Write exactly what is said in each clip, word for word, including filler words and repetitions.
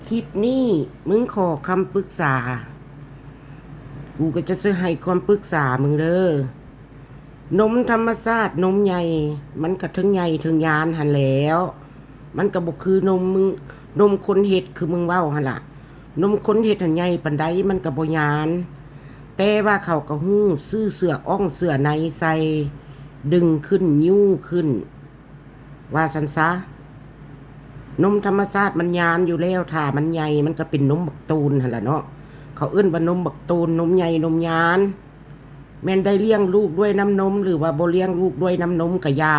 คลิปนี้มึงขอคำปรึกษา กูก็จะสิให้ความปรึกษามึงเด้อ นมธรรมชาติ นมใหญ่ มันก็เทิงใหญ่เทิงยานหั้นแหล้ว มันก็บ่คือนมมึง นมคนเฮ็ดคือมึงเว้าหั้นล่ะ นมคนเฮ็ดหั้นใหญ่ปานใดมันก็บ่ยาน แต่ว่าเขาก็ฮู้ ซื้อเสื้ออ่องเสื้อในใส่ ดึงขึ้น ยู้ขึ้น ว่าซั้นซะ นมธรรมชาติมันยานอยู่แล้ว ถ้ามันใหญ่มันก็เป็นนมบักตูนหั้นล่ะเนาะ เขาเอิ้นว่านมบักตูน นมใหญ่ นมยาน แม่นได้เลี้ยงลูกด้วยน้ำนม หรือว่าบ่เลี้ยงลูกด้วยน้ำนมก็อย่า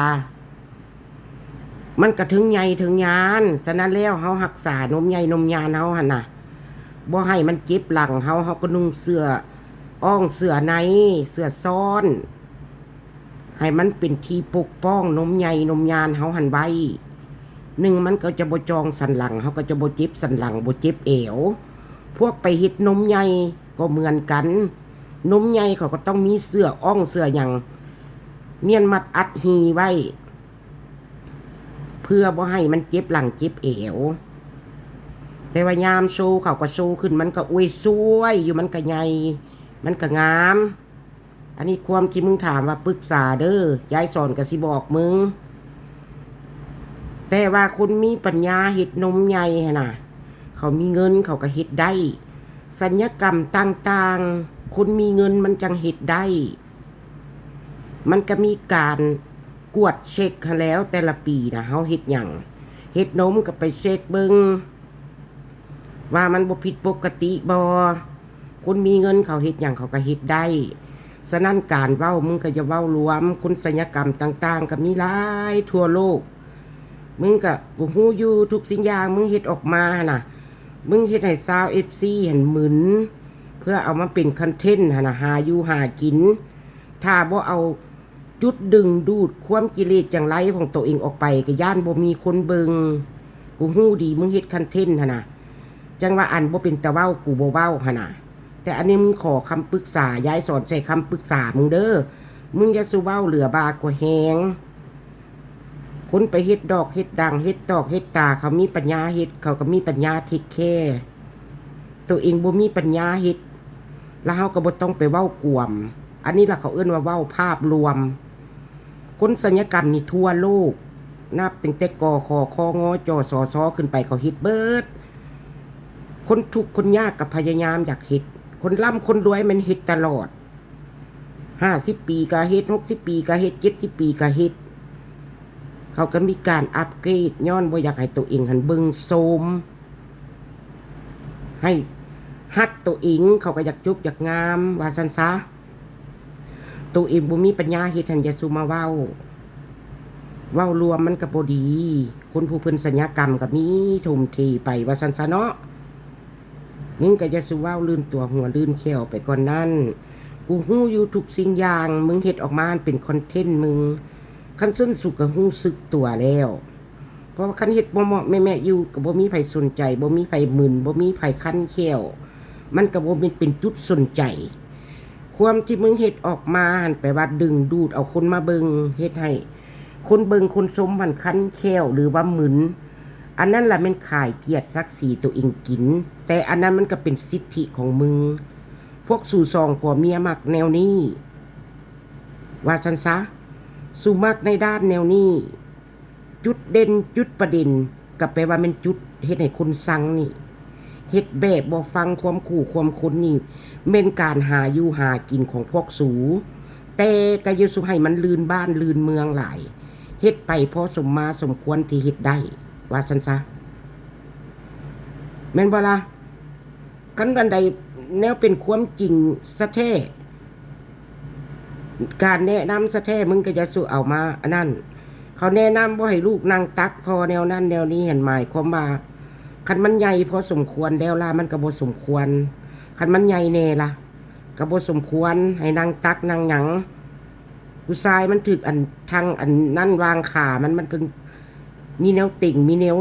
มันก็เทิงใหญ่เทิงยาน ฉะนั้นแล้วเฮารักษานมใหญ่นมยานเฮาหั่นน่ะ บ่ให้มันเจ็บหลังเฮา เฮาก็นุ่งเสื้ออ่องเสื้อใน เสื้อซ้อน ให้มันเป็นที่ปกป้องนมใหญ่นมยานเฮาหั่นไว้ หนึ่งมันก็จะบ่จ่องสันหลัง เฮาก็จะบ่เจ็บสันหลัง บ่เจ็บแอว พวกไปเฮ็ดนมใหญ่ก็เหมือนกัน นมใหญ่เขาก็ต้องมีเสื้ออ่องเสื้อหยัง เมียนมัดอัดหีไว้ เพื่อบ่ให้มันเจ็บหลังเจ็บแอว แต่ว่ายามโชว์เขาก็โชว์ขึ้น มันก็อวยสวยอยู่ มันก็ใหญ่ มันก็งาม อันนี้ความที่มึงถามว่าปรึกษาเด้อ ยายสอนก็สิบอกมึง แต่ว่าคนมีปัญญาเฮ็ดนมใหญ่หั้นน่ะ เขามีเงินเขาก็เฮ็ดได้ ศัลยกรรมต่างๆ คนมีเงินมันจั่งเฮ็ดได้ มันก็มีการกวดเช็กหั้นแหล้ว แต่ละปีน่ะ เฮาเฮ็ดหยัง เฮ็ดนมก็ไปเช็กเบิ่ง ว่ามันบ่ผิดปกติบ่ คนมีเงินเขาเฮ็ดหยังเขาก็เฮ็ดได้ ฉะนั้นการเว้ามึงก็อย่าเว้ารวม คนศัลยกรรมต่างๆ ก็มีหลายทั่วโลก มึงก็ กูฮู้อยู่ทุกสิ่งอย่างมึงเฮ็ดออกมาหั่นน่ะ มึงเฮ็ดให้ชาวเอฟซีหั้นมึน เพื่อเอามาเป็นคอนเทนต์หั่นน่ะ หาอยู่หากิน ถ้าบ่เอาจุดดึงดูดความกิเลสจังไรของตัวเองออกไป ก็ย้านบ่มีคนเบิ่ง กูฮู้ดีมึงเฮ็ดคอนเทนต์หั่นน่ะ จั่งว่าอันบ่เป็นตาเว้ากูบ่เว้าหั่นน่ะ แต่อันนี้มึงขอคำปรึกษา ยายสอนใส่คำปรึกษามึงเด้อ มึงอย่าสู่เว้าเหลือบากว่าแฮง คนไปเฮ็ดดอกเฮ็ดดัง เฮ็ดตอกเฮ็ดตา เขามีปัญญาเฮ็ด เขาก็มีปัญญาเทคแคร์ ตัวเองบ่มีปัญญาเฮ็ด แล้วเฮาก็บ่ต้องไปเว้ากวม อันนี้ล่ะเขาเอิ้นว่าเว้าภาพรวม คนศัลยกรรมนี่ทั่วโลก นับตั้งแต่ กข ค ง จ ส ช ขึ้นไปเขาเฮ็ดเบิด คนทุกข์คนยากก็พยายามอยากเฮ็ด คนร่ำคนรวยมันเฮ็ดตลอด ห้าสิบปีก็เฮ็ด หกสิบปีก็เฮ็ด เจ็ดสิบปีก็เฮ็ด เขาก็มีการอัปเกรด ย้อนบ่อยากให้ตัวเองหั้นเบิ่งโทรม ให้ฮักตัวเอง เขาก็อยากจบอยากงาม ว่าซั้นซะ ตัวเองบ่มีปัญญาเฮ็ดหั้นอย่าสู่มาเว้า เว้ารวมมันก็บ่ดี คนผู้เพิ่นศัลยกรรมก็มีทุ่มเทไป ว่าซั้นซะเนาะ มึงก็อย่าสู่เว้าลื่นตั๋วหัวลื่นแข้วไปก่อนนั้น กูฮู้อยู่ทุกสิ่งอย่าง มึงเฮ็ดออกมามันเป็นคอนเทนต์มึง คันซั่นสูก็ฮู้สึกตั๋วแล้ว เพราะว่าคันเฮ็ดบ่เหมาะแมะๆอยู่ก็บ่มีไผสนใจ บ่มีไผมึน บ่มีไผคันแข้ว มันก็บ่แม่นเป็นจุดสนใจ ความที่มึงเฮ็ดออกมาหั้นแปลว่าดึงดูดเอาคนมาเบิ่ง เฮ็ดให้คนเบิ่งคนชมหั้นคันแข้วหรือว่ามึน อันนั้นล่ะแม่นขายเกียรติศักดิ์ศรีตัวเองกิน แต่อันนั้นมันก็เป็นสิทธิของมึง พวกสูสองผัวเมียมักแนวนี้ ว่าซั้นซะ สูมักในด้านแนวนี้ จุดเด่นจุดประเด็นก็แปลว่าแม่นจุดเฮ็ดให้คนซังนี่ เฮ็ดแบบบ่ฟังความคู่ความคนนี่ แม่นการหาอยู่หากินของพวกสู แต่ก็อย่าสู่ให้มันลื่นบ้านลื่นเมืองหลาย เฮ็ดไปพอสมมาสมควรที่เฮ็ดได้ ว่าซั้นซะ แม่นบ่ล่ะ คันอันใดแนวเป็นความจริงซะแท้ การแนะนำซะแท้ มึงก็อย่าสู่เอามาอันนั้น เขาแนะนำบ่ให้ลูกนั่งตักพ่อแนวนั้นแนวนี้ หั้นหมายความว่า คันมันใหญ่พอสมควรแล้วล่ะ มันก็บ่สมควร คันมันใหญ่แน่ล่ะ ก็บ่สมควรให้นั่งตักนั่งหยัง ผู้ชายมันถืกอันทางอันนั้นวางขามัน มันก็มีแนวเต็ง มีแนว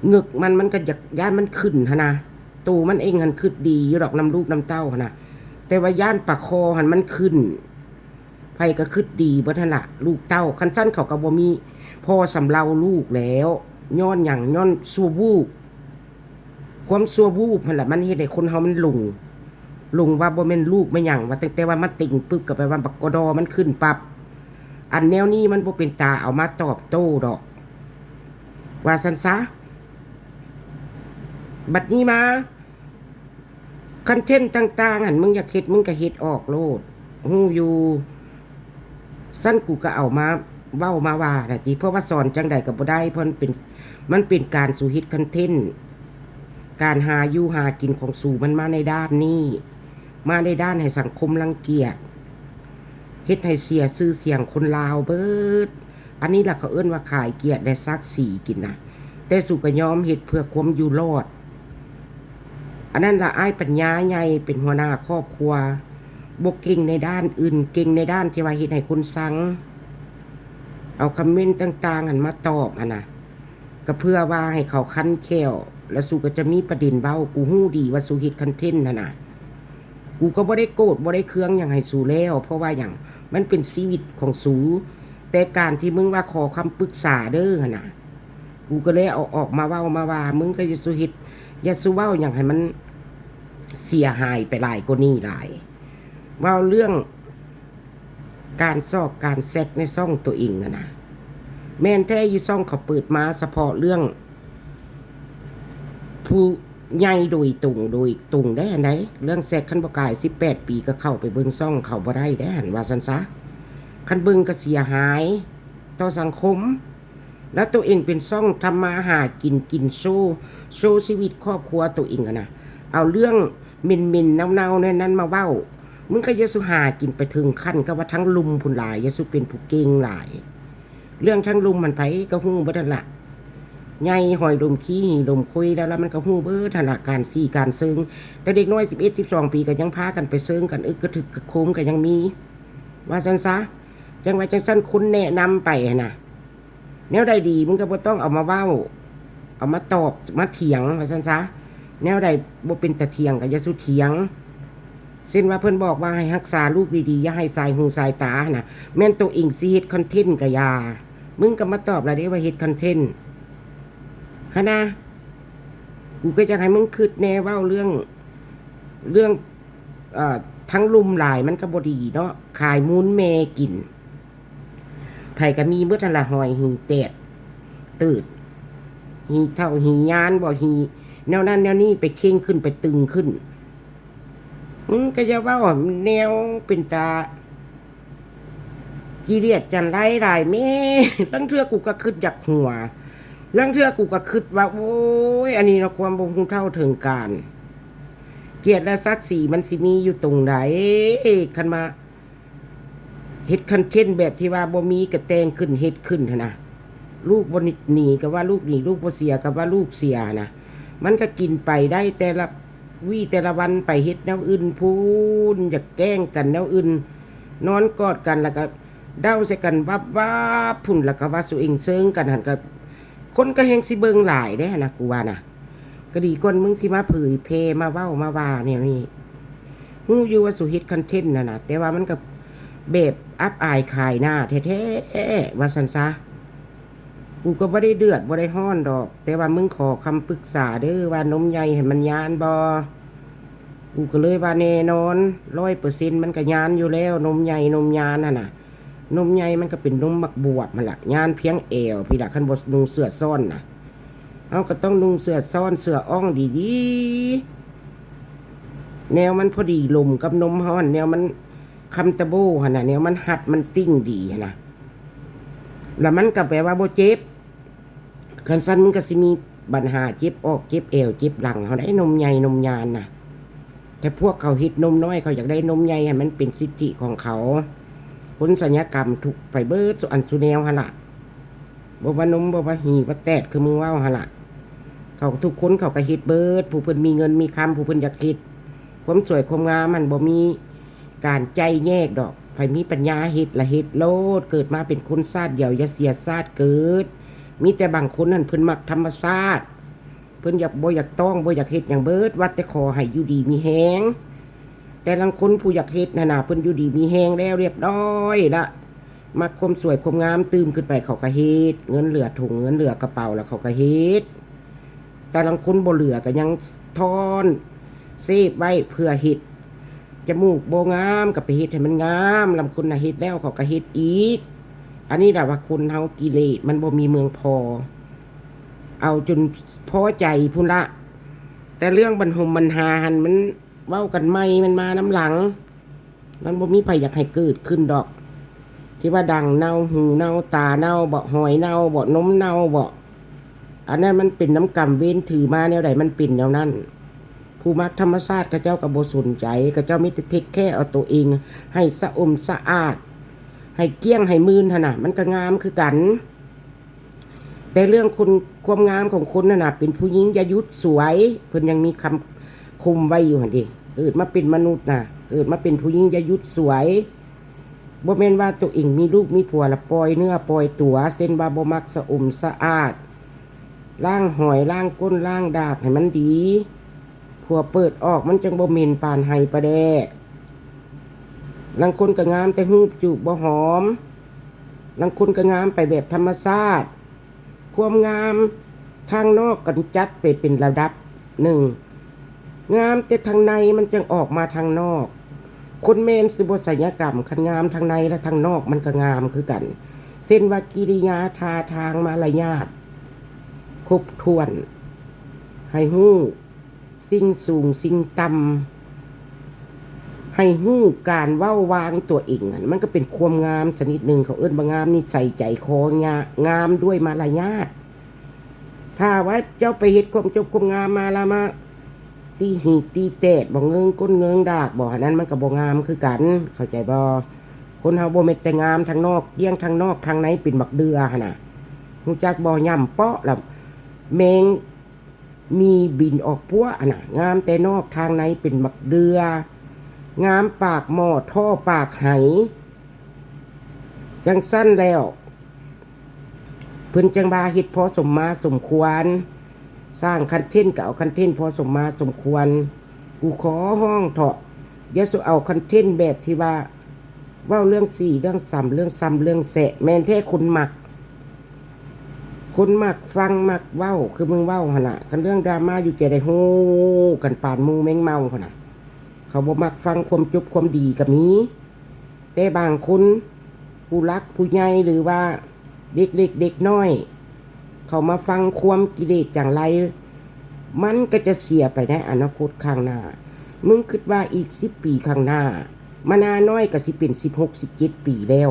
เงึกมัน มันก็อยากย้านมันขึ้นหั้นนะ ตัวมันเองหั้นคิดดีอยู่ดอกนำลูกนำเต้าหั้นนะ แต่ว่าย้านปากคอหั้นมันขึ้น ไผก็คิดดีเบิดหั้นล่ะ ลูกเต้า คันซั่นเขาก็บ่มีพ่อสำเราลูกแล้ว ย้อนหยัง ย้อนชั่ววูบ ความชั่ววูบหั่นล่ะ มันเฮ็ดให้คนเฮามันหลง หลงว่าบ่แม่นลูกแม่นหยัง ว่าตั้งแต่ว่ามาติ่งปึ๊บ ก็แปลว่าบักกะดอมันขึ้นปั๊บ อันแนวนี้มันบ่เป็นตาเอามาตอบโต้ดอก ว่าซั่นซะ บัดนี้มา คอนเทนต์ต่างๆ หั่น มึงอยากเฮ็ด มึงก็เฮ็ดออกโลด ฮู้อยู่ ซั่นกูก็เอามาเว้ามาว่าน่ะติ เพราะว่าสอนจั่งใดก็บ่ได้ เพราะมันเป็น มันเป็นการสูเฮ็ดคอนเทนต์ การหาอยู่หากินของสูมันมาในด้านนี้ มาในด้านให้สังคมรังเกียจ เฮ็ดให้เสียชื่อเสียงคนลาวเบิด อันนี้ล่ะเขาเอิ้นว่าขายเกียรติและศักดิ์ศรีกินนะ แต่สูก็ยอมเฮ็ดเพื่อความอยู่รอด อันนั้นล่ะอ้ายปัญญาใหญ่เป็นหัวหน้าครอบครัว บ่เก่งในด้านอื่น เก่งในด้านที่ว่าเฮ็ดให้คนซัง เอาคอมเมนต์ต่างๆ หั่นมาตอบหั่นน่ะ ก็เพื่อว่าให้เขาคันแข้ว แล้วสูก็จะมีประเด็นเว้า กูฮู้ดีว่าสูเฮ็ดคอนเทนต์หั่นน่ะ กูก็บ่ได้โกรธบ่ได้เคืองหยังให้สูแล้ว เพราะว่าหยัง มันเป็นชีวิตของสู แต่การที่มึงว่าขอคำปรึกษาเด้อหั่นน่ะ กูก็เลยเอาออกมาเว้ามาว่า มึงก็อย่าสูเฮ็ด อย่าสูเว้าหยังให้มันเสียหายไปหลายกว่านี้หลาย เว้าเรื่องการซอกการแซกในช่องตัวเองอะนะ แม่นแท้อยู่ช่องเขาเปิดมาเฉพาะเรื่อง ผู้ใหญ่โดยตรง โดยตรงได้หั่นใด เรื่องแซกคันบ่กายสิบแปดปีก็เข้าไปเบิ่งช่องเขาบ่ได้ได้หั่น ว่าซั่นซะ คันเบิ่งก็เสียหายต่อสังคม แล้วตัวเองเป็นช่องทำมาหากิน กินโชว์ โชว์ชีวิตครอบครัวตัวเองอะนะ เอาเรื่องเหม็นๆ เน่าๆ แนวนั้นมาเว้า มึงก็อย่าสูหากินไปถึงขั้นกับว่าทั้งลุมพุ้นหลาย อย่าสูเป็นผู้เก่งหลาย เรื่องทั้งลุมมันไผก็ฮู้เบิดหั่นล่ะ ใหญ่หอยลมขี้หีลมคุยแล้ว แล้วมันก็ฮู้เบิดหั่นล่ะ การซี้การเซิง แต่เด็กน้อยสิบเอ็ด สิบสองปีก็ยังพากันไปเซิงกัน อึกกระทึกกระโคมก็ยังมี ว่าซั่นซะ จั่งว่าจั่งซั่น คนแนะนำไปหั่นน่ะ แนวใดดีมึงก็บ่ต้องเอามาเว้า เอามาตอบ มาเถียง ว่าซั่นซะ แนวใดบ่เป็นตาเถียงก็อย่าสูเถียง เช่นว่าเพิ่นบอกว่าให้รักษาลูกดีๆ อย่าให้สายหูสายตาหั่นน่ะ แม่นตัวเองสิเฮ็ดคอนเทนต์ก็อย่า มึงก็มาตอบละเด้ว่าเฮ็ดคอนเทนต์ หั่นนะ กูก็อยากให้มึงคิดแน่เว้าเรื่อง เรื่อง เอ่อ ทั้งลุมหลายมันก็บ่ดีเนาะ ขายมูลแม่กิน ไผก็มีเบิดหั่นล่ะ หอยหีแตด ตืด หีเฒ่าหียานบ่ หีแนวนั้นแนวนี้ ไปเข่งขึ้น ไปตึงขึ้น มึงก็อย่าเว้าแนวเป็นตาขี้เดียดจั่นไรหลายแม่ ลางเทื่อกูก็คิดอยากหัว ลางเทื่อกูก็คิดว่า โอ้ย อันนี้เนาะ ความบ่ฮู้เฒ่าถึงการ เกียรติและศักดิ์ศรีมันสิมีอยู่ตรงใด คันมา เฮ็ดคอนเทนต์แบบที่ว่าบ่มีกะแต่งขึ้นเฮ็ดขึ้นหั้นนะ ลูกบ่หนีก็ว่าลูกหนี ลูกบ่เสียก็ว่าลูกเสียหั้นนะ มันก็กินไปได้แต่ละวีแต่ละวัน ไปเฮ็ดแนวอื่นพู้น อยากแกล้งกันแนวอื่น นอนกอดกันแล้วก็เด้าใส่กันวับวาบพู้น แล้วก็ว่าสุเองเซิงกันหั้น ก็คนก็แฮงสิเบิ่งหลายเด้หั้นนะ กูว่านะ ก็ดีกว่ามึงสิมาเผยแพร่มาเว้ามาว่าแนวนี้ ฮู้อยู่ว่าสูเฮ็ดคอนเทนต์น่ะนะ แต่ว่ามันก็แบบอับอายขายหน้าแท้ๆ ว่าซั่นซะ กูก็บ่ได้เดือดบ่ได้ร้อนดอก แต่ว่ามึงขอคำปรึกษาเด้อ ว่านมใหญ่ให้มันยานบ่ กูก็เลยว่าแน่นอน ร้อยเปอร์เซ็นต์ มันก็ยานอยู่แล้ว นมใหญ่นมยานหั่นน่ะ นมใหญ่มันก็เป็นนมบักบวบหั่นล่ะ ยานเพียงแอวพี้ล่ะ คันบ่นุ่งเสื้อซ้อนน่ะ เฮาก็ต้องนุ่งเสื้อซ้อนเสื้ออ่องดีๆ แนวมันพอดีลมกับนมเฮาหั่น แนวมันคอมฟอร์เทเบิลหั่นน่ะ แนวมันฮัดมันติ้งดีหั่นน่ะ แล้วมันก็แปลว่าบ่เจ็บ คันซั่นมันก็สิมีปัญหาเจ็บออกเจ็บแอวเจ็บหลังเฮาได้ นมใหญ่นมยานน่ะ แต่พวกเขาเฮ็ดนมน้อย เขาอยากได้นมใหญ่ ให้มันเป็นสิทธิของเขา คนศัลยกรรมทุกไปเบิดสุอันสุแนวหั่นล่ะ บ่ว่านม บ่ว่าหี่ว่าแตด คือมึงเว้าหั่นล่ะ เขาทุกคนเขาก็เฮ็ดเบิด ผู้เพิ่นมีเงินมีคำ ผู้เพิ่นอยากเฮ็ด ความสวยความงามมันบ่มีการแยกแยะดอก ไผมีปัญญาเฮ็ดละเฮ็ดโลด เกิดมาเป็นคนชาติเดียว อย่าเสียชาติเกิด มีแต่บางคนนั่นเพิ่นมักธรรมชาติ เพิ่นอยาก บ่อยากต้อง บ่อยากเฮ็ดหยังเบิด ว่าแต่ขอให้อยู่ดีมีแฮง แต่ลางคนผู้อยากเฮ็ดหั่นน่ะ เพิ่นอยู่ดีมีแฮงแล้วเรียบร้อยละ มักความสวยความงามตื่มขึ้นไป เขาก็เฮ็ด เงินเหลือถุงเงินเหลือกระเป๋าแล้วเขาก็เฮ็ด แต่ลางคนบ่เหลือก็ยังทอนเซฟไว้เพื่อเฮ็ด จมูกบ่งามก็ไปเฮ็ดให้มันงาม ลางคนน่ะเฮ็ดแล้วเขาก็เฮ็ดอีก อันนี้ล่ะว่าคนเฮากิเลสมันบ่มีเมืองพอ เอาจนพอใจพุ้นละ แต่เรื่องบั้นหงบั้นหาหั้นมันเว้ากันใหม่ มันมานำหลัง มันบ่มีไผอยากให้เกิดขึ้นดอก ที่ว่าดังเน่า หูเน่า ตาเน่าบ่ หอยเน่าบ่ นมเน่าบ่ อันนั้นมันเป็นนำกรรมเวรถือมาแนวใดมันเป็นแนวนั้น ผู้มักธรรมชาติเขาเจ้าก็บ่สนใจ เขาเจ้ามีแต่เทคแคร์เอาตัวเอง ให้สะอมสะอาด ให้เกลี้ยงให้มื่นหั่นน่ะ มันก็งามคือกัน แต่เรื่องคน ความงามของคนนั่นน่ะ เป็นผู้หญิงอย่าหยุดสวย เพิ่นยังมีคำคมไว้อยู่หั่นเด้ เกิดมาเป็นมนุษย์น่ะ เกิดมาเป็นผู้หญิงอย่าหยุดสวย บ่แม่นว่าตัวเองมีลูกมีผัวละปล่อยเนื้อปล่อยตัว เช่นว่าบ่มักสะอมสะอาด ล้างหอยล้างก้นล้างดากให้มันดี ผัวเปิดออกมันจังบ่เหม็นปานไฮปลาแดก ลางคนก็งามแต่ฮูปจูบบ่หอม ลางคนก็งามไปแบบธรรมชาติ ความงามทางนอกก็จัดไปเป็นระดับหนึ่ง งามแต่ทางในมันจังออกมาทางนอก คนแม่นสิบ่ศัลยกรรม คันงามทางในและทางนอกมันก็งามคือกัน เช่นว่ากิริยาท่าทางมารยาท ครบถ้วน ให้ฮู้สิ่งสูงสิ่งต่ำ ให้ฮู้การเว้าวางตัวเองหั่น มันก็เป็นความงามชนิดหนึ่ง เขาเอิ้นว่างามนิสัยใจคอ งามด้วยมารยาท ถ้าว่าเจ้าไปเฮ็ดความจบความงามมาแล้วมา ตีหีตีแตดบ่ เงิงก้นเงิงดากบ่ อันนั้นมันก็บ่งามคือกัน เข้าใจบ่ คนเฮาบ่แม่นแต่งามทางนอก เกลี้ยงทางนอก ทางในเป็นบักเดือหั่นน่ะ ฮู้จักบ่ ย่ำเปาะละแมงมีบินออกปัวหั่นน่ะ งามแต่นอก ทางในเป็นบักเดือ งามปากหม้อท่อปากไห จังซั่นแล้ว เพิ่นจังว่าเฮ็ดพอสมมาสมควร สร้างคอนเทนต์ก็เอาคอนเทนต์พอสมมาสมควร กูขอฮ้องเถาะ อย่าสุเอาคอนเทนต์แบบที่ว่า เว้าเรื่องสี่เรื่องสามเรื่องซ้ำเรื่องแซะ แม่นแท้คนมัก คนมักฟังมักเว้า คือมึงเว้าหั่นน่ะ คันเรื่องดราม่าอยู่จะได้ฮู้กันปานหมู่แมงเม่าหั่นน่ะ เขาบ่มักฟังความจบความดีก็มี แต่บางคน ผู้หลักผู้ใหญ่หรือว่าเด็กเล็กเด็กน้อย เขามาฟังความกิเลสจังไร มันก็จะเสียไปในอนาคตข้างหน้า มึงคิดว่าอีกสิบปีข้างหน้า มะนาวน้อยก็สิเป็นสิบหก สิบเจ็ดปีแล้ว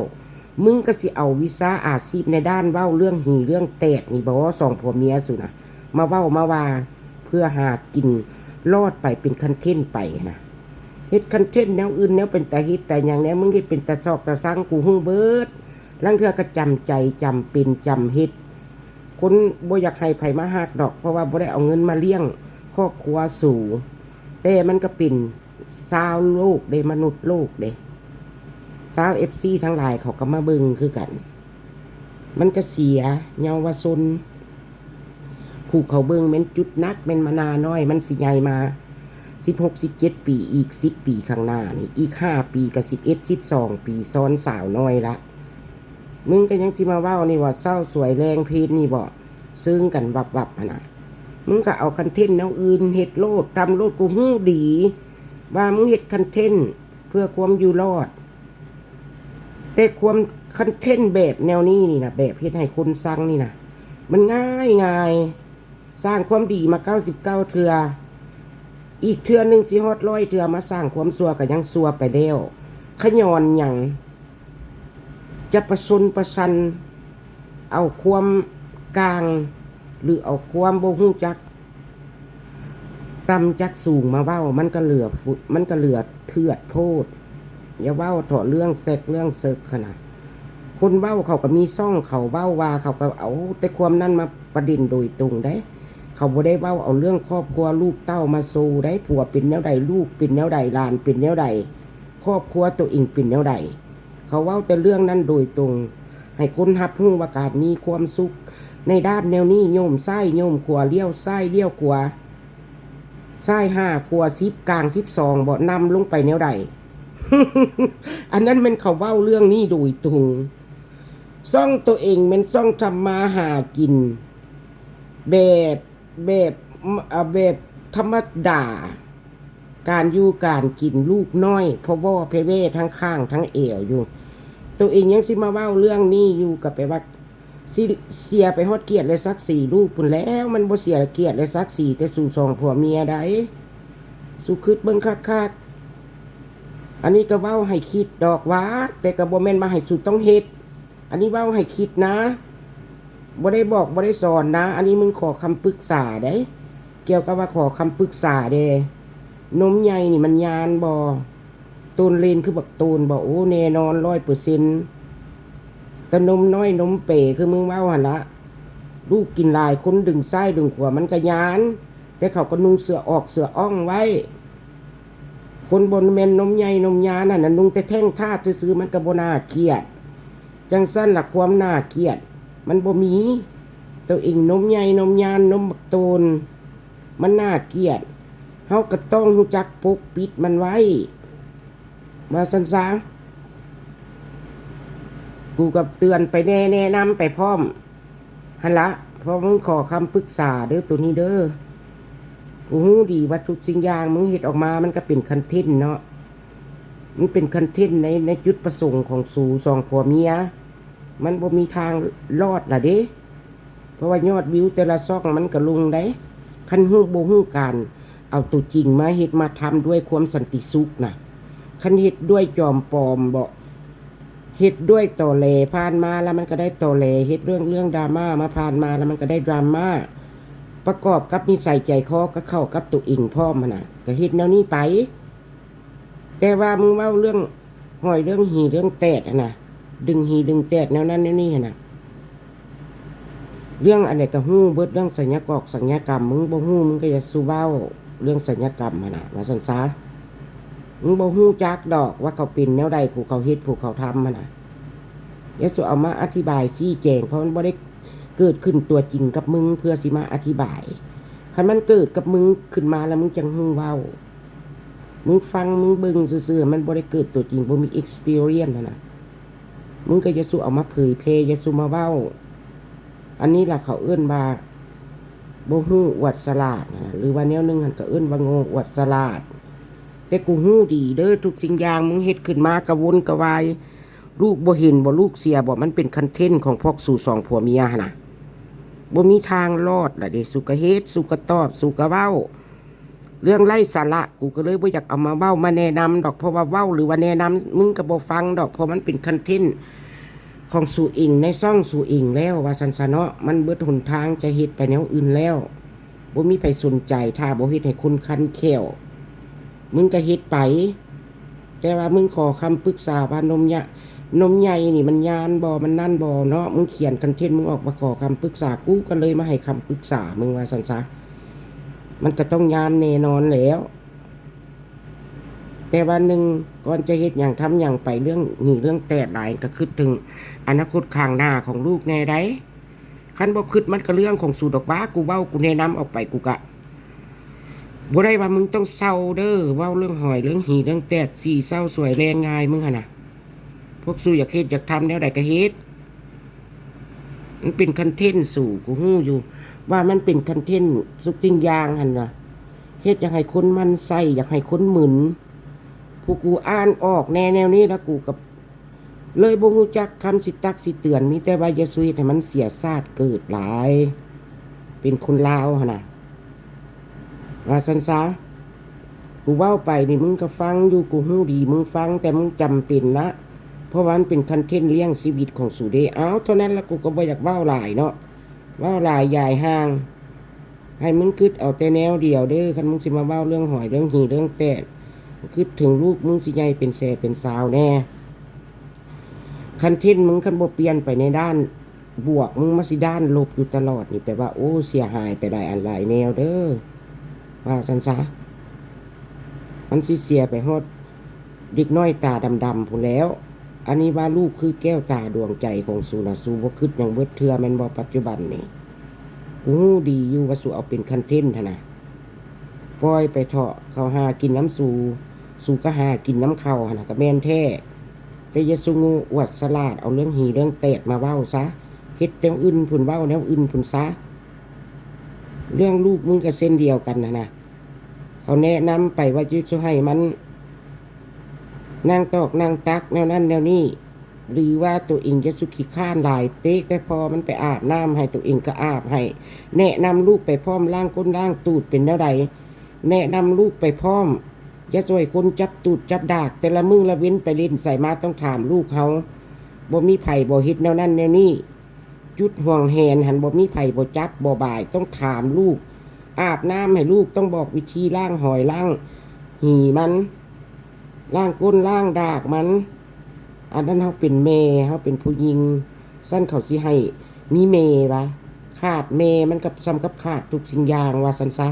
มึงก็สิเอาวิชาอาชีพในด้านเว้าเรื่องหีเรื่องแตดนี่บ่ สองผัวเมียสูน่ะ มาเว้ามาว่า เพื่อหากินรอดไปเป็นคอนเทนต์ไปนะ เฮ็ดคอนเทนต์แนวอื่นแนวเป็นตาเฮ็ดตาหยังแนว มึงเฮ็ดเป็นตาซอกตาซังกูฮู้เบิด ลางเทื่อก็จำใจจำเป็นจำเฮ็ด คนบ่อยากให้ไผมาฮักดอก เพราะว่าบ่ได้เอาเงินมาเลี้ยงครอบครัวสู แต่มันก็เป็นชาวโลกเด้ มนุษย์โลกเด้ ชาวเอฟซีทั้งหลายเขาก็มาเบิ่งคือกัน มันก็เสียเยาวชน ผู้เขาเบิ่งแม่นจุดหนัก แม่นมะนาวน้อย มันสิใหญ่มาสิบหก สิบเจ็ดปี อีกสิบปีข้างหน้านี่ อีกห้าปีก็สิบเอ็ด สิบสองปี ซ้อนสาวน้อยละ มึงก็ยังสิมาเว้านี่ว่าเศร้าสวยแรงเพศนี่บ่ ซึ่งกันวับๆหั่นน่ะ มึงก็เอาคอนเทนต์แนวอื่นเฮ็ดโลด ทำโลด กูฮู้ดี ว่ามึงเฮ็ดคอนเทนต์เพื่อความอยู่รอด แต่ความคอนเทนต์แบบแนวนี้นี่นะ แบบเฮ็ดให้คนซังนี่นะ มันง่ายง่าย สร้างความดีมาเก้าสิบเก้าเทื่อ อีกเทื่อหนึ่งสิฮอดร้อยเทื่อ มาสร้างความชั่วก็ยังชั่วไปแล้ว ขย้อนหยัง จะประชดประชัน เอาความกลาง หรือเอาความบ่ฮู้จักต่ำจักสูงมาเว้า มันก็เหลือฟุ มันก็เหลือเถื่อดโพด อย่าเว้าเถาะเรื่องแซกเรื่องเซิกหั่นน่ะ คนเว้าเขาก็มีช่องเขาเว้าว่า เขาก็เอาแต่ความนั้นมาประเด็นโดยตรงเด้ เขาบ่ได้เว้าเอาเรื่องครอบครัวลูกเต้ามาโชว์เด้ ผัวเป็นแนวใด ลูกเป็นแนวใด หลานเป็นแนวใด ครอบครัวตัวเองเป็นแนวใด เขาเว้าแต่เรื่องนั้นโดยตรง ให้คนรับรู้ว่าการมีความสุขในด้านแนวนี้ โยมซ้ายโยมขวา เลี้ยวซ้ายเลี้ยวขวา ซ้ายห้า ขวาสิบ กลางสิบสอง บ่ นำลงไปแนวใด อันนั้นแม่นเขาเว้าเรื่องนี้โดยตรง ช่องตัวเองแม่นช่องทำมาหากิน แบบ แบบ เอาแบบธรรมดา การอยู่การกินลูกน้อย เพราะว่าแพ้แว่ทั้งข้างทั้งแอวอยู่ ตัวเองยังสิมาเว้าเรื่องนี้อยู่ ก็แปลว่าสิเสียไปฮอดเกียรติและศักดิ์ศรีลูกพุ้นแล้ว มันบ่เสียเกียรติและศักดิ์ศรีแต่สู่สองผัวเมียใด สู่คิดเบิ่งคักๆ อันนี้ก็เว้าให้คิดดอกว่า แต่ก็บ่แม่นมาให้สู่ต้องเฮ็ด อันนี้เว้าให้คิดนะ บ่ได้บอกบ่ได้สอนนะ อันนี้มึงขอคำปรึกษาได้ เกี่ยวกับว่าขอคำปรึกษาเด้ นมใหญ่นี่มันยานบ่ โตนเลนคือบักโตนบ่ โอ้ แน่นอนร้อยเปอร์เซ็นต์ แต่นมน้อยนมเป๋คือมึงเว้าหั่นละ ลูกกินหลายคนดึงซ้ายดึงขวามันก็ยาน แต่เขาก็นุ่งเสื้อออกเสื้ออ่องไว้ คนบ่แม่นนมใหญ่นมยานหั่นน่ะ นุ่งแต่แท่งทาดซื่อๆ มันก็บ่น่าเกลียด จังซั่นล่ะความน่าเกลียด มันบ่มี ตัวเองนมใหญ่นมยานนมบักโตน มันน่าเกลียด เฮาก็ต้องรู้จักปกปิดมันไว้ ว่าซั่นซะ กูก็เตือนไปแน่ แนะนำไปพร้อม หั่นละ เพราะมึงขอคำปรึกษาเด้อตัวนี้เด้อ กูรู้ดีว่าทุกสิ่งอย่างมึงเฮ็ดออกมามันก็เป็นคอนเทนต์เนาะ มันเป็นคอนเทนต์ใน ในจุดประสงค์ของสูสองผัวเมีย มันบ่มีทางรอดล่ะเด้ เพราะว่ายอดวิวแต่ละช่องมันก็ลงได้ คันฮู้บ่ฮู้การเอาตัวจริงมาเฮ็ดมาทำด้วยความสันติสุขน่ะ คันเฮ็ดด้วยจอมปลอมบ่ เฮ็ดด้วยตอแหลผ่านมาแล้วมันก็ได้ตอแหล เฮ็ดเรื่อง เรื่องดราม่ามาผ่านมาแล้วมันก็ได้ดราม่า ประกอบกับนิสัยใจคอก็เข้ากับตัวเองพร้อมหั้นน่ะ ก็เฮ็ดแนวนี้ไป แต่ว่ามึงเว้าเรื่องหอยเรื่องหีเรื่องแตดหั้นน่ะ ดึงหีดึงแตดแนวนั้นแนวนี้หั้นน่ะ เรื่องอันใดก็ฮู้เบิด เรื่องสัญญากอกสัญญากรรม มึงบ่ฮู้มึงก็อย่าสู่เว้า เรื่องสัญญากรรมหั้นน่ะ ว่าซั่นซะ มึงบ่ฮู้จักดอกว่าเขาเป็นแนวใด ผู้เขาเฮ็ดผู้เขาทำหั้นน่ะ อย่าสู่เอามาอธิบายชี้แจง เพราะมันบ่ได้เกิดขึ้นตัวจริงกับมึงเพื่อสิมาอธิบาย คันมันเกิดกับมึงขึ้นมาแล้วมึงจั่งฮู้เว้า มึงฟังมึงเบิ่งซื่อๆ มันบ่ได้เกิดตัวจริง บ่มี experience หั้นน่ะ มึงก็อย่าสู่เอามาเผยแพร่ อย่าสู่มาเว้า อันนี้ล่ะเขาเอิ้นว่าบ่ฮู้อวดฉลาดหั้นน่ะ หรือว่าแนวหนึ่งหั้นก็เอิ้นว่าโง่อวดฉลาด แต่กูฮู้ดีเด้อ ทุกสิ่งอย่างมึงเฮ็ดขึ้นมากระวนกระวาย ลูกบ่เห็นบ่ ลูกเสียบ่ มันเป็นคอนเทนต์ของพวกสูสองผัวเมียหั้นน่ะ บ่มีทางรอดล่ะเด้ สูก็เฮ็ด สูก็ตอบ สูก็เว้า เรื่องไร้สาระ กูก็เลยบ่อยากเอามาเว้ามาแนะนำดอก เพราะว่าเว้าหรือว่าแนะนำ มึงก็บ่ฟังดอก เพราะมันเป็นคอนเทนต์ของสูเองในช่องสูเองแล้ว ว่าซั่นซะเนาะ มันเบิดหนทางจะเฮ็ดไปแนวอื่นแล้ว บ่มีไผสนใจ ถ้าบ่เฮ็ดให้คนคันแข้ว มึงก็เฮ็ดไป แต่ว่ามึงขอคำปรึกษาว่านมยะ นมใหญ่นี่มันยานบ่ มันนั่นบ่เนาะ มึงเขียนคอนเทนต์มึงออกมาขอคำปรึกษา กูก็เลยมาให้คำปรึกษามึง ว่าซั่นซะ มันก็ต้องยานแน่นอนแล้ว แต่ว่าหนึ่ง ก่อนจะเฮ็ดหยังทำหยังไป เรื่องหีเรื่องแตดหลาย ก็คิดถึงอนาคตข้างหน้าของลูกแน่ใด คันบ่คิดมันก็เรื่องของสูดอกว่า กูเว้ากูแนะนำออกไป กูกะบ่ได้ว่ามึงต้องเซาเด้อ เว้าเรื่องหอยเรื่องหีเรื่องแตด สีเซาสวยแลงง่ายมึงหั่นน่ะ พวกสูอยากเฮ็ดอยากทำแนวใดก็เฮ็ด มันเป็นคอนเทนต์สู กูฮู้อยู่ ว่ามันเป็นคอนเทนต์สุกสิ่งอย่างหั่นน่ะ เฮ็ดอยากให้คนหมั่นไส้ อยากให้คนมึน ผู้กูอ่านออกแน่แนวนี้แล้วกูก็เลยบ่ฮู้จักคำสิตักสิเตือน มีแต่ว่าอย่าสู่เฮ็ดให้มันเสียชาติเกิดหลาย เป็นคนลาวหั่นน่ะ ว่าซั่นซะ กูเว้าไปนี่มึงก็ฟังอยู่ กูฮู้ดีมึงฟัง แต่มึงจำเป็นละ เพราะว่ามันเป็นคอนเทนต์เลี้ยงชีวิตของสูเด้ เอาเท่านั้นละ กูก็บ่อยากเว้าหลายเนาะ เว้าหลายยายห่าง ให้มึงคิดเอาแต่แนวเดียวเด้อ คันมึงสิมาเว้าเรื่องหอยเรื่องหีเรื่องแตด คิดถึงลูกมึงสิใหญ่เป็นแสเป็นสาวแน่ คอนเทนต์มึงคันบ่เปลี่ยนไปในด้านบวก มึงมาสิด้านลบอยู่ตลอดนี่ แปลว่า โอ้ เสียหายไปหลายอันหลายแนวเด้อ ว่าซั่นซะ มันสิเสียไปฮอดเด็กน้อยตาดำๆ พู้นแล้ว อันนี้ว่าลูกคือแก้วตาดวงใจของสูนะ สูบ่คิดหยังเบิดเทื่อแม่นบ่ ปัจจุบันนี่ กูฮู้ดีอยู่ว่าสูเอาเป็นคอนเทนต์หั้นน่ะ ปล่อยไปเถาะ เขาหากินนำสู สูก็หากินนำเขาหั้นน่ะ ก็แม่นแท้ แต่อย่าสูโง่อวดฉลาด เอาเรื่องหีเรื่องแตดมาเว้าซะ เฮ็ดแนวอื่นพู้น เว้าแนวอื่นพู้นซะ เรื่องลูกมึงก็เช่นเดียวกันนะนะ เขาแนะนำไปว่าจะให้มันนั่งตอกนั่งตักแนวนั้นแนวนี้ หรือว่าตัวเองจะสุขี้ข้านหลายเต๊ะแต่พอมันไปอาบน้ำให้ตัวเองก็อาบให้ แนะนำลูกไปพร้อมล้างก้นล้างตูดเป็นแนวใด แนะนำลูกไปพร้อม อย่าช่วยคนจับตูดจับดาก แต่ละมื้อละเว้นไปเล่นใส่มาต้องถามลูกเขา บ่มีไผบ่เฮ็ดแนวนั้นแนวนี้ จุดห่วงแหนหันบ่มีไผบ่จับบ่บ่าย ต้องถามลูก อาบน้ำให้ลูกต้องบอกวิธีล้างหอยล้างหีมัน ล้างก้นล้างดากมัน อันนั้นเฮาเป็นแม่ เฮาเป็นผู้หญิง ซั่นเขาสิให้มีแม่วะ ขาดแม่มันกับส่ำกับขาดทุกสิ่งอย่างว่าซั่นซะ